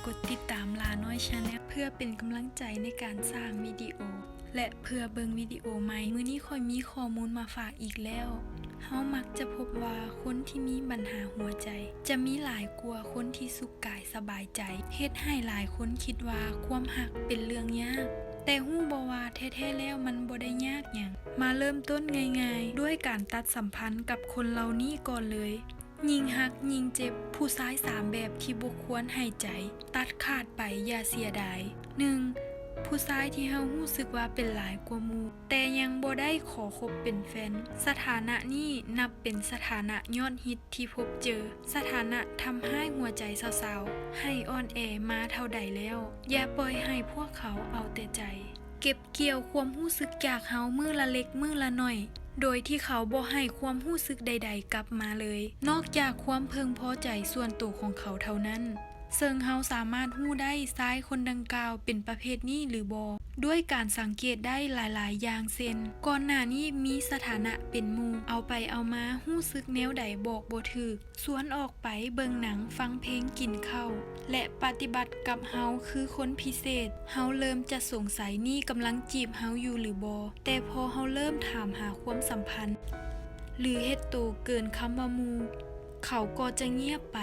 ກົດຕິດຕາມຫຼ້ານ້ອຍ Channel ເພື່ອເປັນກຳລັງໃຈໃນການສ້າງວິດີໂອ ແລະ ເພື່ອເບິ່ງວິດີໂອໃໝ່. ມື້ນີ້ຂ້ອຍມີຂໍ້ມູນມາຝາກອີກແລ້ວ. ເຮົາມັກຈະພົບວ່າຄົນທີ່ມີບັນຫາຫົວໃຈ ຈະມີຫຼາຍກວ່າຄົນທີ່ສຸກກາຍສະບາຍໃຈ, ເຮັດໃຫ້ຫຼາຍຄົນຄິດວ່າຄວາມຮັກເປັນເລື່ອງຍາກ. ແຕ່ຮູ້ບໍ່ວ່າແທ້ໆແລ້ວມັນບໍ່ໄດ້ຍາກຫຍັງ? ມາເລີ່ມຕົ້ນງ່າຍໆ ດ້ວຍການຕັດສຳພັນກັບຄົນເຫຼົ່ານີ້ກ່ອນເລີຍ. ຍິ່ງຮັກຍິ່ງເຈັບ. ຜູ້ຊາຍສາມແບບທີ່ບໍ່ຄວນໃຫ້ໃຈຕັດຂາດໄປຢ່າເສຍດາຍ. ໜຶ່ງ, ຜູ້ຊາຍທີ່ເຮົາຮູ້ສຶກວ່າເປັນຫຼາຍກວ່າໝູ່ ແຕ່ຍັງບໍ່ໄດ້ຂໍຄົບເປັນແຟນ. ສະຖານະນີ້ນັບເປັນສະຖານະຍອດຮິດທີ່ພົບເຈີ. ສະຖານະທຳຮ້າຍຫົວໃຈສາວໆໃຫ້ອ່ອນແອມາເທົ່າໃດແລ້ວ? ຢ່າປ່ອຍໃຫ້ພວກເຂົາເອົາແຕ່ໃຈ. ເກັບກ່ຽວຄວາມຮູ້ສຶກຈາກເຮົາມື້ລະເລັກມື້ລະໜ້ອຍ ໂດຍທີ່ເຂົາບໍ່ໃຫ້ຄວາມຮູ້ສຶກໃດໆກັບມາເລີຍ ນອກຈາກຄວາມເພິ່ງພໍໃຈສ່ວນໂຕຂອງເຂົາເທົ່ານັ້ນ. ເຊິ່ງເຮົາສາມາດຮູ້ໄດ້ຊາຍຄົນດັ່ງກ່າວເປັນປະເພດນີ້ຫຼືບໍ່ ດ້ວຍການສັງເກດໄດ້ຫຼາຍໆຢ່າງ ເຊັ່ນ ກ່ອນໜ້ານີ້ມີສະຖານະເປັນໝູ່, ເອົາໄປເອົາມາຮູ້ສຶກແນວໃດບອກບໍ່ຖືກ, ຊວນອອກໄປເບິ່ງໜັງ, ຟັງເພງ, ກິນເຂົ້າ ແລະ ປະຕິບັດກັບເຮົາຄືຄົນພິເສດ. ເຮົາເລີ່ມຈະສົງໄສນີ້ກຳລັງຈີບເຮົາຢູ່ຫຼືບໍ່? ແຕ່ພໍເຮົາເລີ່ມຖາມຫາຄວາມສຳພັນ ຫຼື ເຮັດໂຕເກີນຄຳວ່າໝູ່, ເຂົາກໍຈະງຽບໄປ,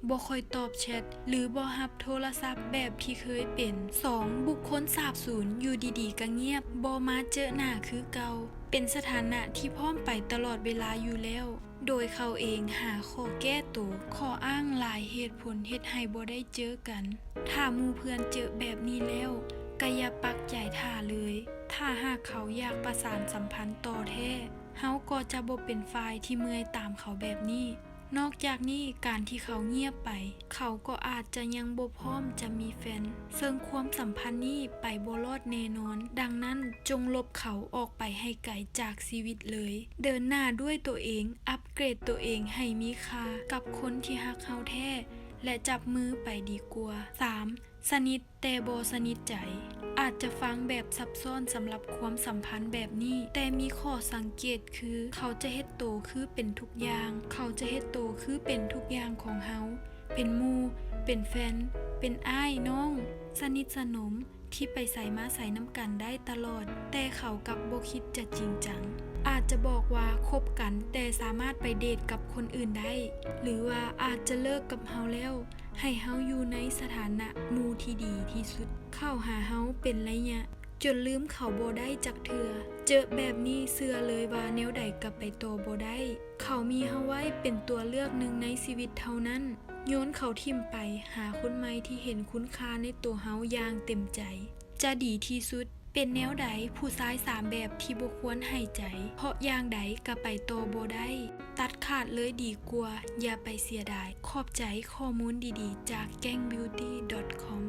ບໍ່ຄ່ອຍຕອບແຊັດ ຫຼື ບໍ່ຮັບໂທລະສັບແບບທີ່ເຄີຍເປັນ. ສອງ, ບຸກຄົນສາບສູນ, ຢູ່ດີໆກໍງຽບ, ບໍ່ມາເຈີໜ້າຄືເກົ່າ. ເປັນສະຖານະທີ່ພ້ອມໄປຕະຫຼອດເວລາຢູ່ແລ້ວ ໂດຍເຂົາເອງຫາຂໍ້ແກ້ໂຕ, ຂໍ້ອ້າງຫຼາຍເຫດຜົນເຮັດໃຫ້ບໍ່ໄດ້ເຈີກັນ. ຖ້າໝູ່ເພື່ອນເຈີແບບນີ້ແລ້ວ, ກະຢ່າປັກໃຈຖ້າເລີຍ. ຖ້າຫາກເຂົາຢາກປະສານສຳພັນຕໍ່ແທ້, ເຮົາກໍຈະບໍ່ເປັນຝ່າຍທີ່ເມື່ອຍຕາມເຂົາແບບນີ້. ນອກຈາກນີ້, ການທີ່ເຂົາງຽບໄປ, ເຂົາກໍອາດຈະຍັງບໍ່ພ້ອມຈະມີແຟນ, ເຊິ່ງຄວາມສຳພັນນີ້ໄປບໍ່ລອດແນ່ນອນ. ດັ່ງນັ້ນ, ຈົ່ງລົບເຂົາອອກໄປໃຫ້ໄກຈາກຊີວິດເລີຍ. ເດີນໜ້າດ້ວຍໂຕເອງ, ອັບເກຣດໂຕເອງໃຫ້ມີຄ່າກັບຄົນທີ່ຮັກເຮົາແທ້ ແລະ ຈັບມືໄປດີກວ່າ. ສາມ, ສະໜິດແຕ່ບໍ່ສະໜິດໃຈ. ອາດຈະຟັງແບບຊັບຊ້ອນສຳລັບຄວາມສຳພັນແບບນີ້, ແຕ່ມີຂໍ້ສັງເກດຄື ເຂົາຈະເຮັດໂຕຄືເປັນທຸກຢ່າງ, ເຂົາຈະເຮັດໂຕຄືເປັນທຸກຢ່າງຂອງເຮົາ, ເປັນໝູ່, ເປັນແຟນ, ເປັນອ້າຍ, ນ້ອງ, ສະໜິດສະໜົມ ທີ່ໄປໃສມາໃສນຳກັນໄດ້ຕະຫຼອດ, ແຕ່ເຂົາກັບບໍ່ຄິດຈະຈິງຈັງ. ອາດຈະບອກວ່າຄົບກັນ, ແຕ່ສາມາດໄປເດດກັບຄົນອື່ນໄດ້, ຫຼືວ່າອາດຈະເລີກກັບເຮົາແລ້ວ, ໃຫ້ເຮົາຢູ່ໃນສະຖານະໝູ່ທີ່ດີທີ່ສຸດ, ເຂົ້າຫາເຮົາເປັນໄລຍະ, ຈົນລືມເຂົາບໍ່ໄດ້ຈັກເທື່ອ. ເຈີແບບນີ້ເຊື່ອເລີຍວ່າແນວໃດກໍໄປຕໍ່ບໍ່ໄດ້. ເຂົາມີເຮົາໄວ້ເປັນຕົວເລືອກໜຶ່ງໃນຊີວິດເທົ່ານັ້ນ. ໂຍນເຂົາຖິ້ມໄປ, ຫາຄົນໃໝ່ທີ່ເຫັນຄຸນຄ່າໃນໂຕເຮົາຢ່າງເຕັມໃຈ ຈະດີທີ່ສຸດ. ເປັນແນວໃດຜູ້ຊາຍສາມແບບທີ່ບໍ່ຄວນໃຫ້ໃຈ? ເພາະຢ່າງໃດກໍໄປຕໍ່ບໍ່ໄດ້. ຕັດຂາດເລີຍດີກວ່າ, ຢ່າໄປເສຍດາຍ. ຂອບໃຈຂໍ້ມູນດີໆຈາກ gang beauty dot com.